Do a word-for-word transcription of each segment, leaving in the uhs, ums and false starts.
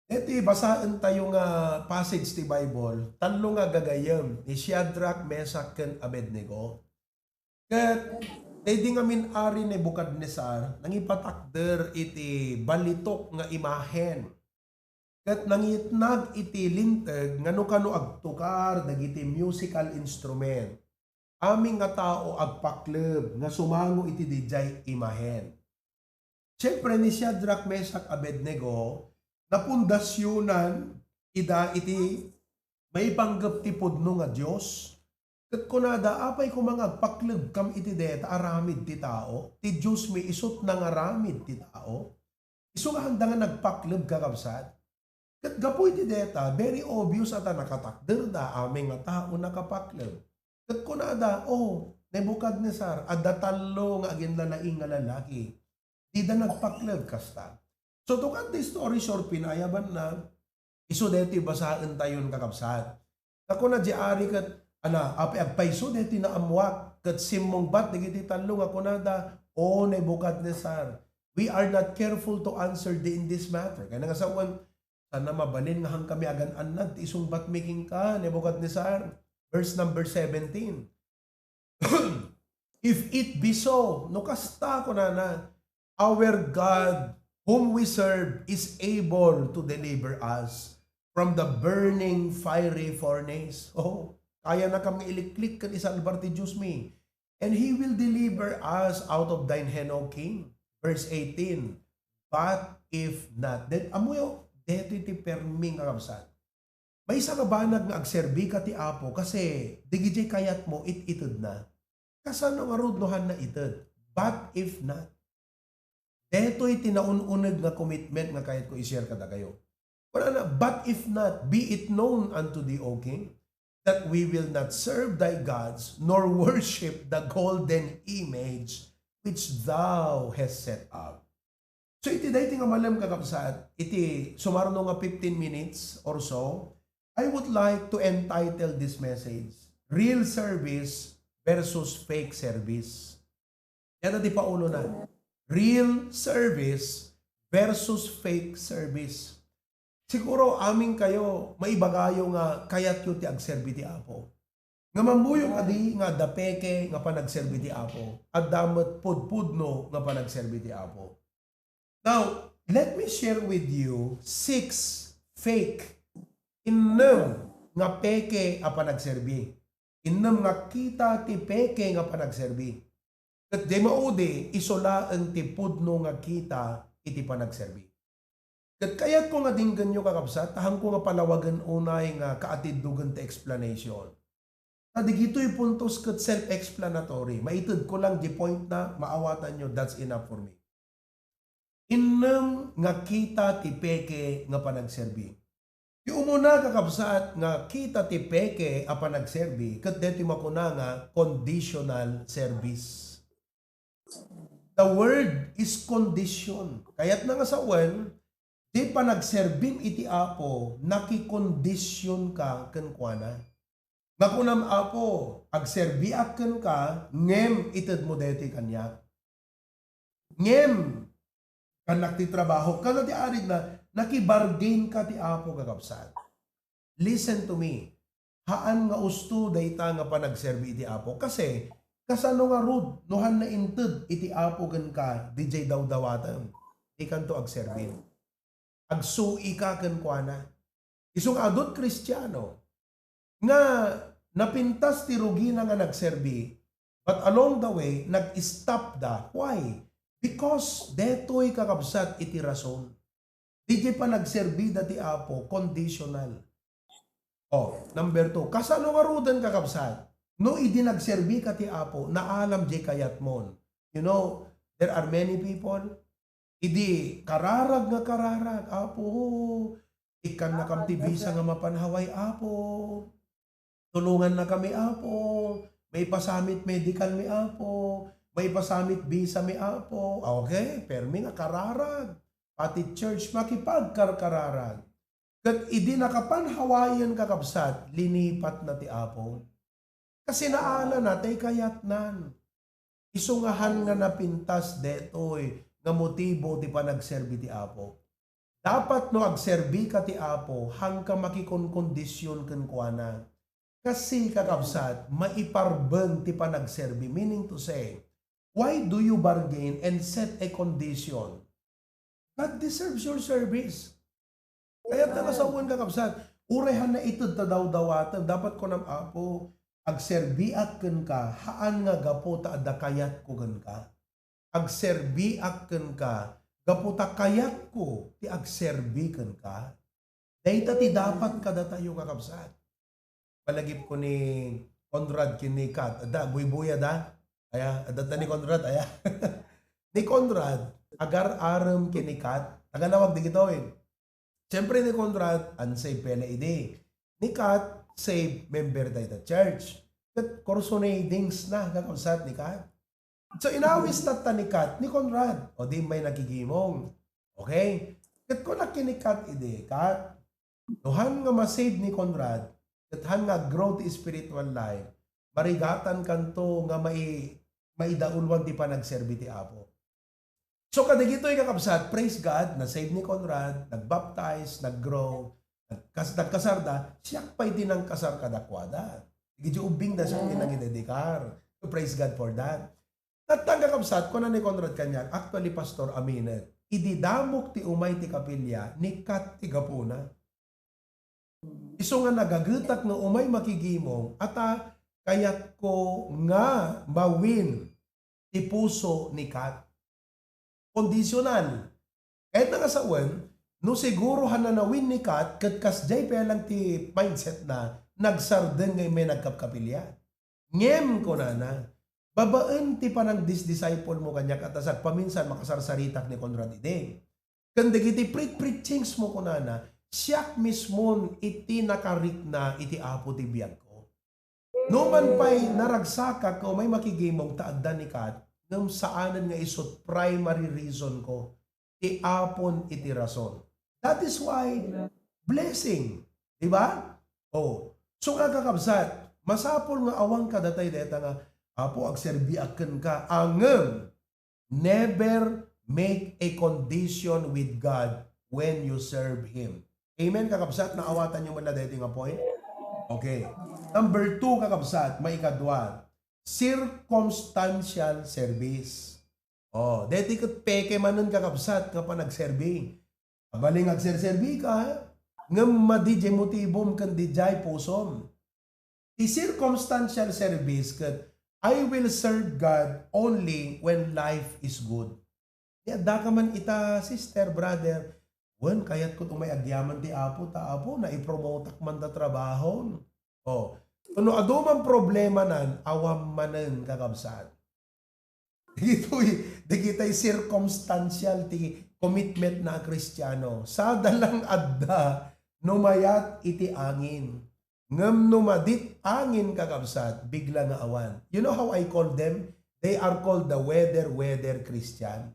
Iti basaentayo nga passage ti Bible, tallo nga gagayyem, ni Shadrach, Meshach, ken Abednego. Ket daydi nga min-ari Nebuchadnezzar, nangipatakder iti balitok nga imahen. Ket nangitnag iti linteg nga no kano agtukar dagiti musical instrument. Amin nga tao agpakleb nga sumango iti didiay imahen. Siyempre, ni Shadrach, Meshach, Abednego, napundasyonan ida iti maipanggep ti pudno nga Dios. Ket kunada, "Apay koma nga agpaklebkam iti deta aramid ti tao? Ti Diosmi isut' nangaramid ti tao." Isu nga haanda nga nagpakleb, kakabsat. Ket gapu iti deta, very obvious a ta nakatakderda, amin nga tao nakapakleb. Ket kunada, "O, Nebuchadnezzar, adda tallo nga aginlalaing nga lalaki." Dida nagpakleb kasta. So, to cut the story short, pinayabanna, isu daytoy basaentayon, kakabsat. Nga kuna di ari ket, ala, apay agpayso daytoy naammuak, ket simmungbat dagiti tallo nga kunada, "O Nebuchadnezzar, we are not careful to answer thee in this matter." Kayatna nga sawen, "Sana mabalin nga haankami agan-annad ti isungbatmi kenka, Nebuchadnezzar." Verse number seventeen. "If it be so," no kasta, kunana, "our God whom we serve is able to deliver us from the burning fiery furnace." Oh, kayana kam nga iliklik ken isalbar ti Diosmi. "And he will deliver us out of thine hand, O king." Verse eighteen, "But if not," then, ammoyo, daytoy ti permi nga kabsat. Maysa nga banag nga agserbika ti Apo, kasi digidiay kayatmo it-itedna. Kasano ngarud no haanna ited? But if not. Daytoy ti naun-uneg nga commitment nga kayatko i-share kadakayo. Kunana, "But if not, be it known unto thee, O king, that we will not serve thy gods, nor worship the golden image which thou hast set up." So, iti daytoy nga malem, kakabsat, iti sumarno nga fifteen minutes or so, I would like to entitle this message, Real Service versus Fake Service. Yan ti paunona. Real service versus fake service. Siguro, amin kayo, maibagayo nga kayatyo ti agserbi ti Apo. Nga mamuyong adi nga adda peke nga panagserbi ti Apo, adda met pudpudno nga panagserbi ti Apo. Now, let me share with you six fake, innem nga peke a panagserbi. Innem nga kita ti peke nga panagserbi. Ket di maudi, isu laeng ti pudno nga kita iti panagserbi. Ket kayatko nga dinggenyo, kakabsat, ta haanko nga palawagen unay nga kaatiddogen ti explanation. Ta digitoy puntos ket self-explanatory. Maitedko lang di point na, maawatanyo, that's enough for me. Innem nga kita ti peke nga panagserbi. Ti umuna, kakabsat, nga kita ti peke a panagserbi, ket daytoy makuna nga conditional service. The word is condition. Kayatna nga sawen, di panagserbim iti Apo, nakikondisionka kenkuana. Nga kunam, "Apo, agserbiak kenka, ngem itedmo daytoy kaniak. Ngem, kannak ti trabaho." Kada ti aridna, nakibargainka ti Apo, kakabsat. Listen to me. Haan nga usto dayta nga panagserbi iti Apo. Kasi, kasano ngarud no haanna inted iti Apo kenka, didiay dawdawatem? Dikanto agserbi. Agsuika kenkuana. Isu nga adun Kristiano nga napintas ti rugina nga nagserbi, but along the way, nag-stop da. Why? Because detoy, kakabsat, iti rason. Didiay panagserbi da ti Apo, conditional. Oh, number two, kasano ngaruden, kakabsat? No idi nagserbi ka ti Apo, naalam diay kayatmon. You know, there are many people, idi kararag nga kararag, "Apo, ikkannakam ti visa nga mapan Hawaii, Apo. Tulongannakami, Apo. Maipasamit medical mi, Apo. Maipasamit visa mi, Apo." Okay, permi nga kararag. Pati church, makipagkarkararag. Ket idi nakapan Hawaiian, kakabsat, linipatna ti Apo. Kasi naalana tay kayatnan. Isu nga han nga napintas detoy nga motibo ti panagserbi ti Apo. Dapat no agserbi ka ti Apo, hangka makikonkondisyon kenkuana. Kasi, kakabsat, maiparbeng ti panagserbi. Meaning to say, why do you bargain and set a condition? God deserves your service. Kayatna nga sawen, kakabsat, uray han naited ta dawdawatem, dapat kunam, Apo, agserbiak kenka, haan nga gapu ta adda kayatko kenka. Agserbiak kenka, gapu ta kayatko ti agserbi kenka. Dayta ti dapat kadatayo, kakabsat. Palagipko ni Conrad ken ni Kat. Adda, buybuya da. Aya, adda ta ni Conrad, aya. Ni Conrad, agar-arem ken ni Kat. Tagalawag dagitoy. Siyempre ni Conrad, unsaved pay la idi. Ni Kat, saved member dayta church. Ket kursunadings na, kakabsat, ni Kat. So, inawis tatta ni Kat, ni Conrad. O di may nakigimong. Okay? Ket kunak ken ni Kat idi, Kat, no han nga ma-save ni Conrad, ket han nga aggrow ti spiritual life, marigatan kanto nga mai-, maidauluan ti panagserbi ti Apo. So, kadagitoy, kakabsat, praise God, na-save ni Conrad, nagbaptize, naggrow, nagkas-, nagkasarda, siak pay ti nangkasar kadakuada. Idiay ubbingda siak ti nangidedikar. So, praise God for that. Tatta, kakabsat, kuna ni Conrad kaniak, "Actually, Pastor, aminek, idi damok ti umay ti kapilya, ni Kat ti gapuna. Isu nga nagagetak nga umay makigimong, ata kayatko nga ma-win ti puso ni Kat." Kondisyonal. Kayatna nga sawen, no siguro han na-win ni Kat, ket kasdiay pay lang ti mindset na, nagsardeng nga immay nagkapkapilya. Ngem, kunana, babaen ti panangdisdisciple mo kaniak, ata sagpaminsan makasarsaritak ni Conrad idi. Ken dagiti pre-, preachings mo, kunana, siak mismon iti nakarikna iti Apo ti biagko. Numan pay naragsakak nga umay makigimong ta adda ni Kat, ngem saanen nga isut primary reason ko ti Apon iti rason. That is why blessing, di ba? Oh. So nga, kakabsat, masapul nga awan kadatay deta nga, "Apo, agserbiak kenka," ngem never make a condition with God when you serve Him. Amen, kakabsat? Naawatanyo man la daytoy nga point? Okay. Number two, kakabsat, maikadua, circumstantial service. Oh, daytoy ket peke manen, kakabsat, nga panagserbi. Abalin nga agserserbi ka, ngem madi diay motibom ken diay pusom. Ti circumstantial service ket, "I will serve God only when life is good." Ni adda ka man ita, sister, brother, "Wen, kayatko umay agyaman ti Apo, ta Apo, naipromotak man ta trabahon." Oh, no adu man problema nan, awan manen, kakabsat. Dagitoy, dagitay circumstantial ti commitment na a Kristiano. Sada lang adda no mayat iti angin. Ngem no madit angin, kakabsat, bigla nga awan. You know how I call them? They are called the weather, weather Christian.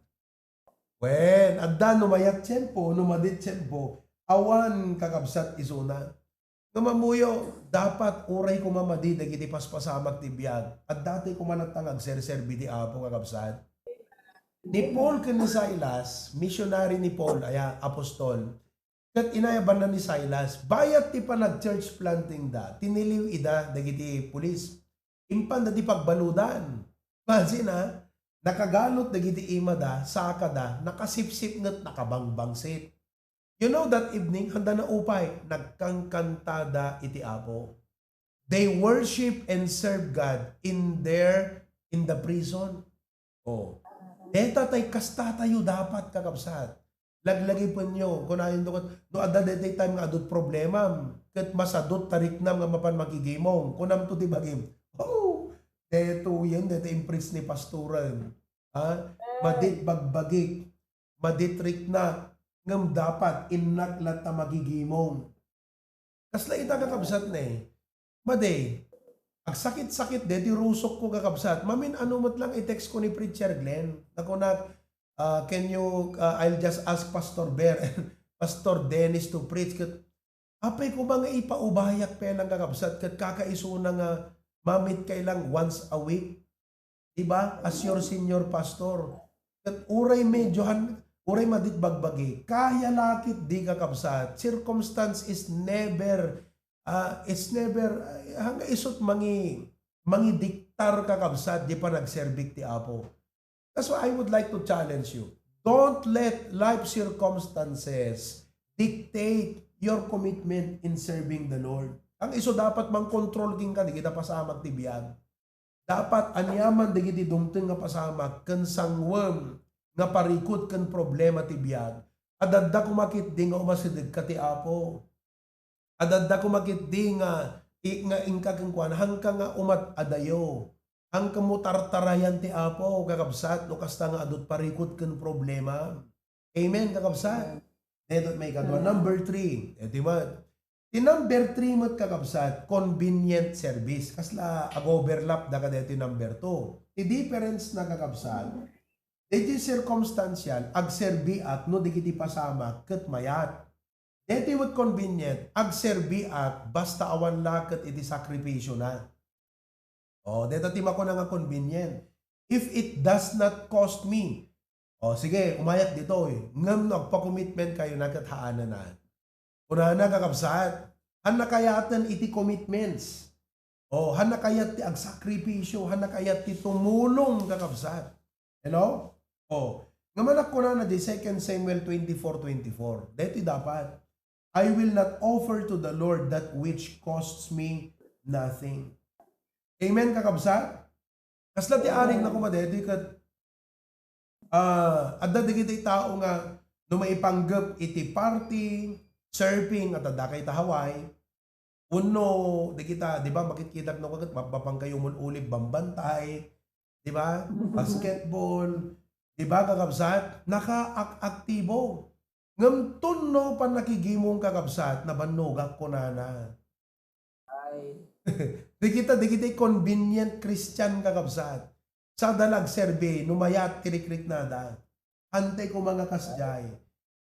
Wen, adda no mayat tiempo, no madit tiempo, awan, kakabsat, isuna. Nga mamuyo, dapat uray koma madi dagiti paspasamak ti biag. Adda ti kumanat nga agserserbi ti Apo, kakabsat. Ni Paul ken ni Silas, missionary ni Paul, aya, apostol. Ket inayabanna ni Silas, bayat ti panag-church planting da, tiniliw ida dagiti pulis. Impanda ti pagbaludan. Imagine, ha? Nakagalut dagiti imada, sakada, nakasipsipnget, nakabangbangsit. You know, that evening, handa naupay, nagkankantada iti Apo. They worship and serve God in their, in the prison. Oh. Deta tay kasta tayo dapat, kakabsat. Laglagipenyo, kunayon ket, no adda daytoy time nga adut problemam, ket masadut ta riknam nga mapan makigimong, kunam to ti bagim, "Oh, detoyen, deta impreach ni pastoren." Ha? Madit bagbagik, madit riknak, ngem dapat innak latta magigimong. Kasla ita, kakabsat, ne. Madi, agsakit-sakit deti rusokko, kakabsat. Mamin-ano met lang i-text ko ni Preacher Glenn. Nakunak, ah, "Can you, ah, I'll just ask Pastor Ber and Pastor Dennis to preach." Ket apay koma nga ipaubayak pay lang, kakabsat, ket kakaisuna nga mamit kay lang once a week. Di ba? As your senior pastor. Ket uray medyo han-, Uray madit bagbagi, kaya lakit di, kakabsat. Circumstance is never, ah, it's never, ah, hangga isut mangi-, mangidiktar, kakabsat, di panagserbik ti Apo. That's why I would like to challenge you. Don't let life circumstances dictate your commitment in serving the Lord. Ang isu dapat mangkontrol kenka, di kita pasamak ti biag. Dapat aniaman dagiti dumteng nga pasamak ken sangwem nga parikut ken problema ti biag, adda koma ketdi nga umasidegka ti Apo. Adda koma ketdi nga, i-, nga inka kenkuana, hangka nga umat-adayo. Hangka mo tartarayan ti Apo, kakabsat, no kasta nga adut parikut ken problema. Amen, kakabsat? Amen. Daytoy maikadua. Amen. Number three, eh, di ba? Ti number three met, kakabsat, convenient service. Kasla ag-overlap da kadaytoy number two. Ti difference na, kakabsat, daytoy circumstantial, agserbiak no dagiti pasamak ket mayat. Daytoy met convenient, agserbiak basta awan la ket iti sakripisiona. Oh, deta ti makuna nga convenient. If it does not cost me, oh, sige, umayak ditoy. Ngem no agpa-commitment kayo na ket haanana. Kunana, kakabsat, han nakayaten iti commitments. Oh, han nakayat ti agsakripisyo, han nakayat ti tumulong, kakabsat. Hello? Oh, nga manak kunana di Second Samuel twenty-four twenty-four. Deti dapat, "I will not offer to the Lord that which costs me nothing." Amen, kakabsat? Kasla ti arig na kuma deti ket, ah, adda dagiti tao nga no maipanggep iti party, surfing, at adda kay ta Hawaii, wenno dagita, di ba, makitkitak no kaget, mapapang kayo mul-ulib bambantay, di ba? Basketball, di ba, kakabsat? Nakaak-aktibo. Ngem tunno pannakigimong, kakabsat, nabannogak kunana. Ay. Dagita, dagiti convenient Christian, kakabsat. Sada la agserbi, no mayat ti rikriknada. Antay koma nga kasdiay.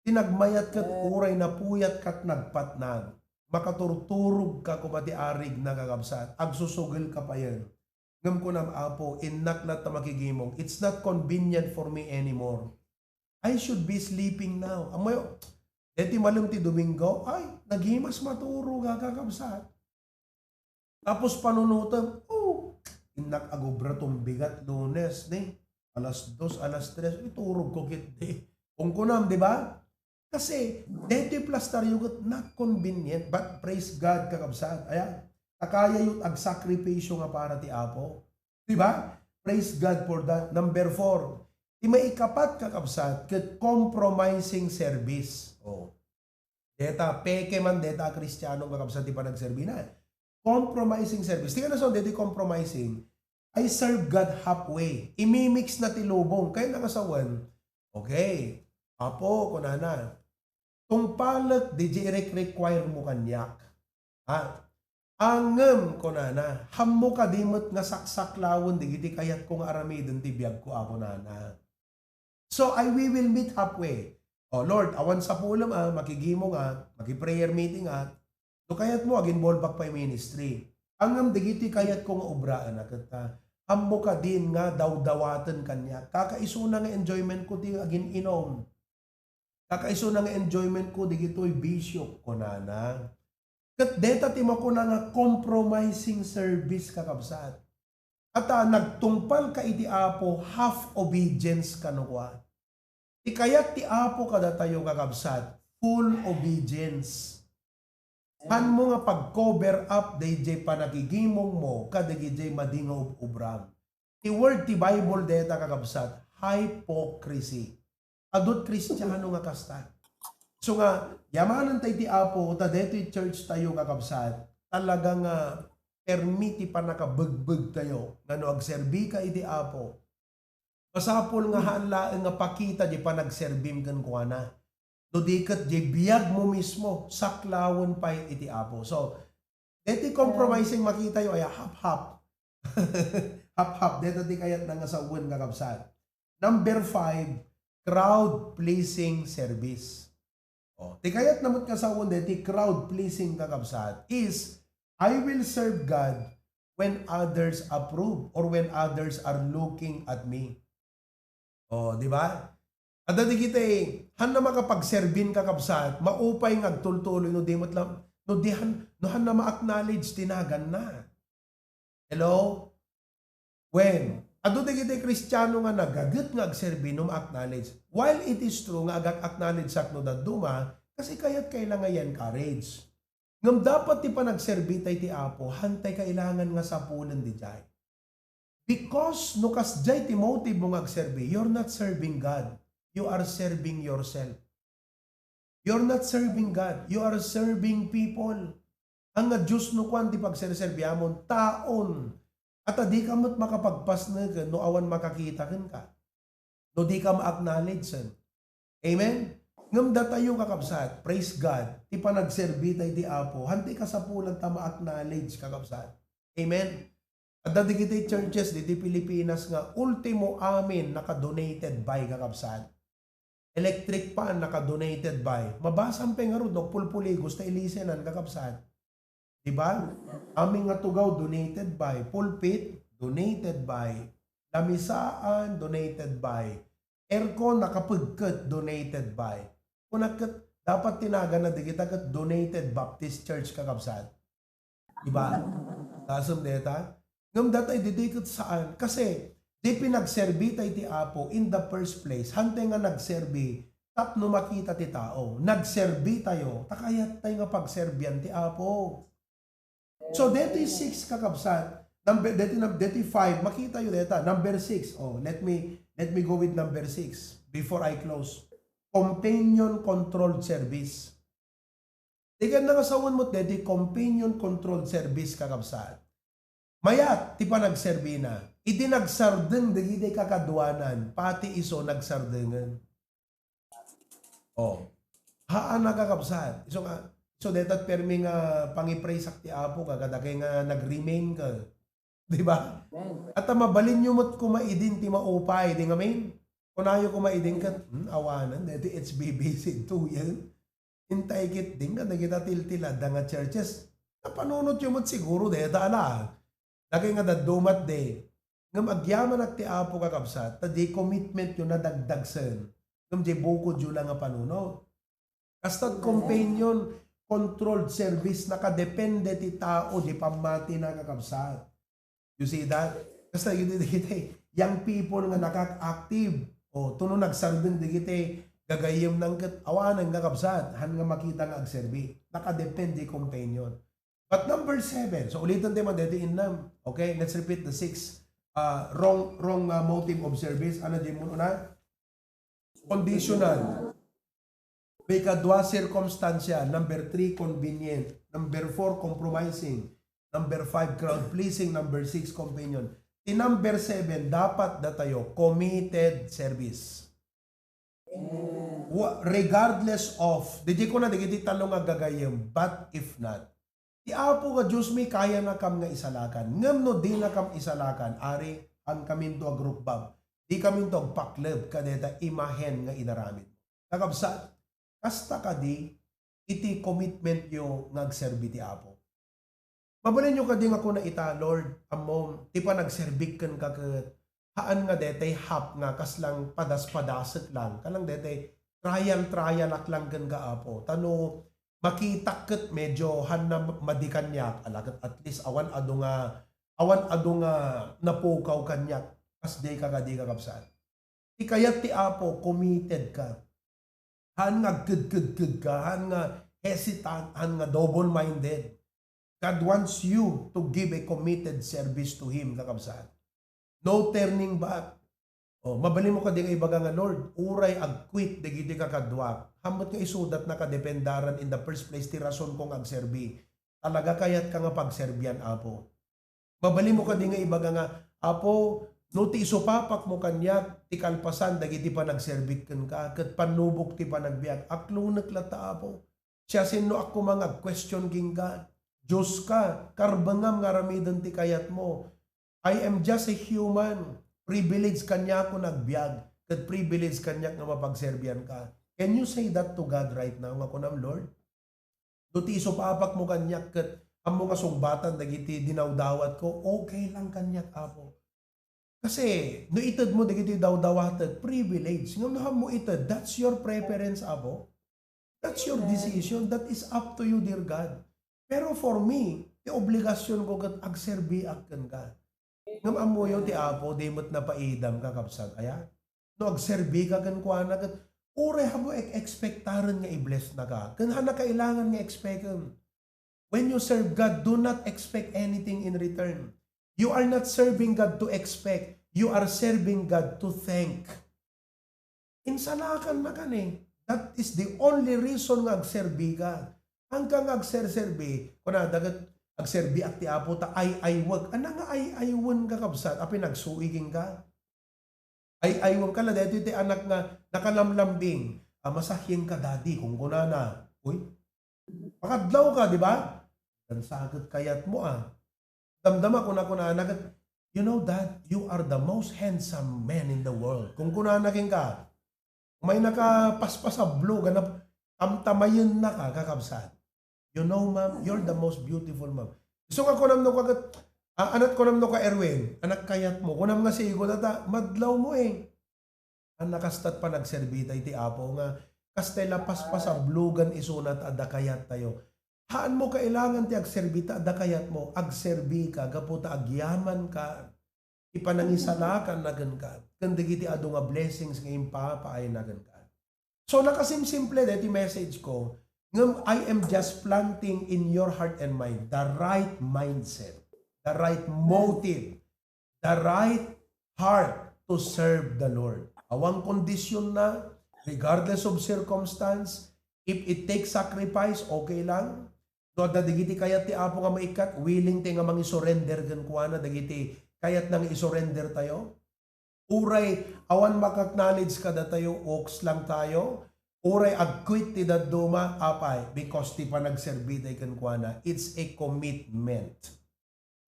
Ti nagmayat ket uray napuyat ket nagpatnag. Makaturturog ka koma ti arig na, kakabsat. Agsusugel ka payen. Ngem kunam, "Apo, innak latta makigimong. It's not convenient for me anymore. I should be sleeping now." Ammoyo, deti malem ti Domingo, ay, nagimas maturog, kakabsat. Tapos panunutem, oh, innak agubra tumbigat Lunes, ni alas dos, alas tres, iturog ko ketdi. Kung kunam, di ba? Kasi, deti plastaryo ket not convenient, but praise God, kakabsat. Ayan, ta kayayo agsakripisyo nga para ti Apo. Di ba? Praise God for that. Number four, ti maikapat, kakabsat, ket compromising service. Oh. Deta, peke man deta a Kristiano nga kabsat ti panagserbina. Compromising service. Ti kanayon deti compromising, "I serve God halfway." Imimix na ti lubong. Kayatna nga sawen, "Okay, Apo," kunana, "tungpalek diay irik-require mo kaniak." Ha? Ngem, kunana, "Ammo kadi met nga saksaklawen dagiti kayatko nga aramiden ti biagko, Apo," nana. So, I, we will meet halfway. "Oh, Lord, awan sapulem a makigimong a, maki-prayer meeting a. No kayatmo, ag-involveak pay ministry. Ngem dagiti kayatko nga obraen a ket, ah, ammo kadin nga dawdawaten kaniak. Kakaisuna nga enjoyment ko ti agin-inom. Kakaisuna nga enjoyment ko dagitoy bisio," kunana. Ket deta ti makuna nga compromising service, kakabsat. Ata, nagtungpal ka iti Apo, half obedience kano kua. Ti kayat ti Apo kadatayo, kakabsat, full obedience. Hanmo nga pag-cover up daydiay panagigimong mo kadagijay madi nga ub-ubram. Ti word ti Bible deta, kakabsat, hypocrisy. Adut Kristiano nga kasta. So nga, yamanen tay ti Apo, ta detoy church tayo, kakabsat, talaga nga permi ti pannakabegbeg tayo nga no agserbi ka iti Apo, masapul nga haan laeng nga pakita di panagserbim kenkuana. No di ket di biag mo mismo, saklawen pay iti Apo. So, deti compromising makita yo, ay, hap-hap. Hap-hap, deta ti kayat na nga sawen, kakabsat. Number five, crowd-pleasing service. Oh, ti kayat na met nga sawen deti crowd-pleasing, kakabsat, is, "I will serve God when others approve or when others are looking at me." Oh, di ba? Adda dagiti, hanna makapagserbin, kakabsat, maupay nga agtultuloy no di met lam-, no di han-, no hanna ma-acknowledge ti naganna. Hello? Wen, adu dagiti Kristiano nga nagaget nga agserbi no ma-acknowledge. While it is true nga agak-acknowledgeak no dadduma, kasi kayat kaila nga i-encourage. Ngem dapat ti panagserbi tay ti Apo, hantay kailangan nga sapulen didiay. Because no kasdiay ti motive mo nga agserbi, you're not serving God. You are serving yourself. You're not serving God. You are serving people. Ania nga Dios no kuan ti pagserserbiamon? Taon. Ata di ka met makapagpasneken no awan makakita kenka. No di ka ma-acknowledge. Amen? Ngem datayo, kakabsat, praise God, ti panagserbi tay ti Apo, hantay kasapulan ta ma-acknowledge, kakabsat. Amen? Adda dagiti churches diti Pilipinas nga ultimo amin naka-donated by, kakabsat. Electric fan naka-donated by. Mabasam pay ngarud no pulpuligos ta ilisenan, kakabsat. Di ba? Amin nga tugaw donated by. Pulpit, donated by. Lamisaan, donated by. Aircon, nakapegket, donated by. Kuna ket, dapat ti naganna dagita ket Donated Baptist Church, kakabsat. Di ba? Kasem deta? Ngem datay ditoy ket saan. Kasi, di pinagserbi tay ti Apo in the first place. Hantay nga nagserbi tapno makita ti tao. Nagserbi tayo, ta kayat tay nga pagserbian ti Apo. So, deti six, kakabsat. Number, deti, num-, deti five, makita yo deta. Number six. Oh, let me, let me go with number six before I close. Companion controlled service. Di ka nangasawen mo deti companion controlled service, kakabsat. Mayat ti panagserbina. Idi nagsardeng dagiti kakaduanan, pati isu nagsardengen. Oh. Haan, kakabsat. Isu nga, isu deta permi nga pangipraisak ti Apo ka, kadakay nga nag-remain ka. Di ba? Amen. At mabalin yo met koma idin ti maupay, di ngamin? Kunayo koma idin ket, hmm, awanen, deti H B B C two yan. Intay ket din, kadagita tiltilada nga churches. Napanunot yo met siguro, deta ala. Dagay nga daddumat de. Ngem agyamanak ti Apo, kakabsat, ta di commitment yo nadagdagsen. Ngem di bukod yo lang nga panunot. Kasta companion controlled service, nakadepende ti tao, di pammatina, kakabsat. You see that? Kasta, you did it, eh. Young people nga nakak-active. O, tuno nagsardeng dagiti gagayyem nangket awanen, kakabsat, han nga makita nga agserbi. Nakadepende companion. But number seven, so ulitan tayo man dito in num-, okay, let's repeat the six, uh, wrong, wrong, uh, motive of service. Ano di mo una? Conditional. May kadua, circumstantial. Number three, convenient. Number four, compromising. Number five, crowd pleasing. Number six, companion. Ti number seven, dapat datayo committed service. Wa-, regardless of, di ko na dagiti tallo nga gagayem, but if not, ti Apo nga Dios mi, kayanakam nga isalakan. Ngem no dinakam isalakan, ari, han kaminto agrukbab, di kaminto agpakleb kadeta imahen nga inaramid. Kakabsat, kasta kadi iti commitment yo nga agserbi ti Apo. Mabalin yo kadi nga kuna ita, Lord, ammom, ti panagserbik kenka ket haan nga detay hap nga kaslang padas-padasek lang, kalang detay trial-trialak lang kenka, Apo. Ta no makitak ket medyo hanna madi kaniak, ala ket at least awan adu nga, awan adu nga napukaw kaniak, kasdiay ka kadi, kakabsat. Ti kayat ti Apo, committed ka. Haan nga agkedkedked ka, haan nga hesitant, haan nga double-minded. God wants you to give a committed service to Him, kakabsat. No turning back. Oh, mabalin mo kadi nga ibaga nga, "Lord, uray ag-quit dagiti kakaduak, haan met nga isudat nakadependaran in the first place ti rason ko nga agserbi. Talaga kayat ka nga pagserbian, Apo." Mabalin mo kadi nga ibaga nga, "Apo, no ti isupapak mo kaniak ti kalpasan dagiti panagserbik kenka ket pannubok ti panagbiag, aklonek latta, Apo. Siasinoak koma nga ag-question kenka? Dios ka, karbengam nga aramiden ti kayatmo. I am just a human. Privilege kaniakon nga agbiag, ket privilege kaniak nga mapagserbianka." Can you say that to God right now, nga kunam, "Lord, no ti isupapak mo kaniak ket ammo nga sungbatan dagiti dinawdawat ko, okay lang kaniak, Apo. Kasi, no ited mo dagiti dawdawateg, privilege. Ngem no haanmo ited, that's your preference, Apo. That's your decision. That is up to you, dear God. Pero for me, ti obligasyonko ket agserbiak kenka. Ngem ammoyo ti Apo, di met napaidam, kakabsat. Aya? No agserbika kenkuana ket uray haanmo ek-, expectaren nga i-blessnaka. Ken haanna kailangan nga expecten. When you serve God, do not expect anything in return. You are not serving God to expect. You are serving God to thank. Insalakanna kani. That is the only reason nga agserbi ka. Haanka nga agserserbi, kunada ket, "Agserbiak ti Apo ta ay-aywek." Ania nga ay-aywen, kakabsat, a pinagsui kenka? Ay-aywem ka la, daytoy ti anak nga nakalamlambing. "Ah, masahienka, Daddy," kunkunana. Uy, pakadlaw ka, di ba? Dansa ket kayatmo, ah. Damdama, kuna-kunana ket, "You know, Dad, you are the most handsome man in the world." Kunkunana kenka, may nakapaspasablo, ganap, tamtamayennaka, kakabsat. "You know, Mom, you're the most beautiful, Mom." Isu nga kunam no ka ket, ah, anat kunam no ka, Erwin, anak kayatmo. Kunam nga sigo, tata, madlawmo, eh. Haanna kasta ti panagserbi tayo ti Apo nga kasta la paspasablogan isuna ta adda kayattayo. Haanmo kailangan ti agserbi ta adda kayatmo. Agserbi ka gapu ta agyaman ka ti panangisalakanna kenka ken dagiti adu nga blessings nga impapaayna kenka. So, nakasimsimple daytoy message ko, ngem I am just planting in your heart and mind the right mindset, the right motive, the right heart to serve the Lord. Awan kondisionna, regardless of circumstance, if it takes sacrifice, okay lang. No adda dagiti kayat ti Apo nga maikkat, willing tayo nga mangisurrender kenkuana dagiti kayatna nga isurrender tayo. Uray awan maka-acknowledge kadatayo, oks lang tayo. Uray ag-quit ti dadduma, apay, because ti panagserbi tayo kenkuana, it's a commitment.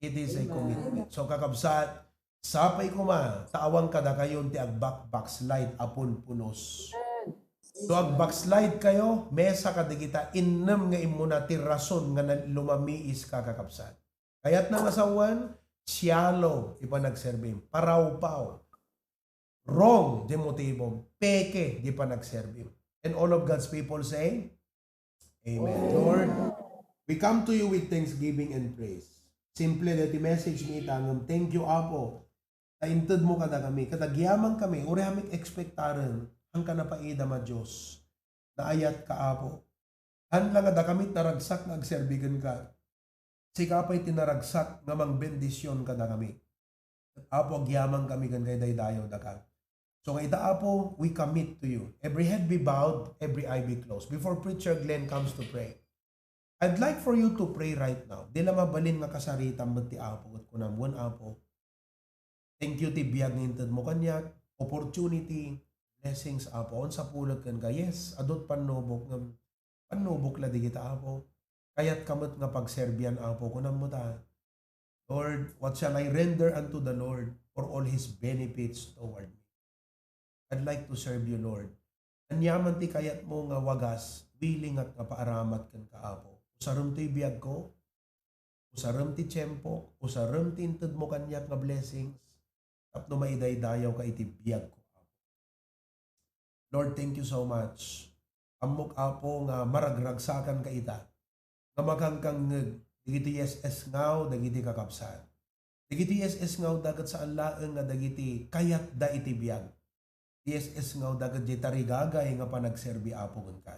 It is a commitment. So, kakabsat, sapay koma, ta awan kadakayon ti agbak-backslide a punpunos. No agbackslide kayo, mesa kadagita innem nga immuna ti rason nga na-, lumamiis ka, kakabsat. Kayatna nga sawen, shallow ti panagserbim. Parawpaw. Wrong di motibom. Peke di panagserbim. And all of God's people say, Amen. Lord, we come to you with thanksgiving and praise. Simple daytoy message mi ita, ngem thank you, Apo, ta intedmo kadakami, ket agyaman kami, uray amik ekspektaren, haanka napaidam a Dios. Naayat ka, Apo. Haan la nga dakami ti naragsak nga agserbi kenka. Sika pay ti naragsak nga mangbendision kadakami. Apo, agyaman kami ken kaidaydayawdaka. So nga ita, Apo, we commit to you. Every head be bowed, every eye be closed. Before Preacher Glenn comes to pray, I'd like for you to pray right now. Di la mabalin nga kasaritam met ti Apo, ket kunam, wen, Apo, thank you ti biag nga intedmo kaniak, opportunity, blessings, Apo. Awan sapulek kenka. Yes, adut pannubok, ngem pannubok la dagita, Apo. Kayatka met nga pagserbian, Apo, kunam met a, Lord, what shall I render unto the Lord for all his benefits toward me? I'd like to serve you, Lord. Aniaman ti kayatmo nga wagas, willing ak nga paaramat kenka, Apo. Usarem ti biagko, usarem ti tiempo, usarem ti intedmo kaniak nga blessings, tapno maidaydayaw ka iti biagko, Apo. Lord, thank you so much. Ammok, Apo, nga maragragsakan ka ita, nga makankangngeg dagiti yes-esngaw dagiti kakabsat. Dagiti yes-esngawda ket saan laeng nga dagiti kayatda iti biag. Yes-esngawda ket diay tarigagay nga panagserbi, Apo, kenka.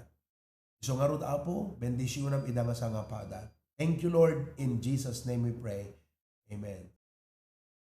Isu ngarud, Apo, bendisionam ida nga sangapada. Thank you, Lord. In Jesus' name we pray. Amen.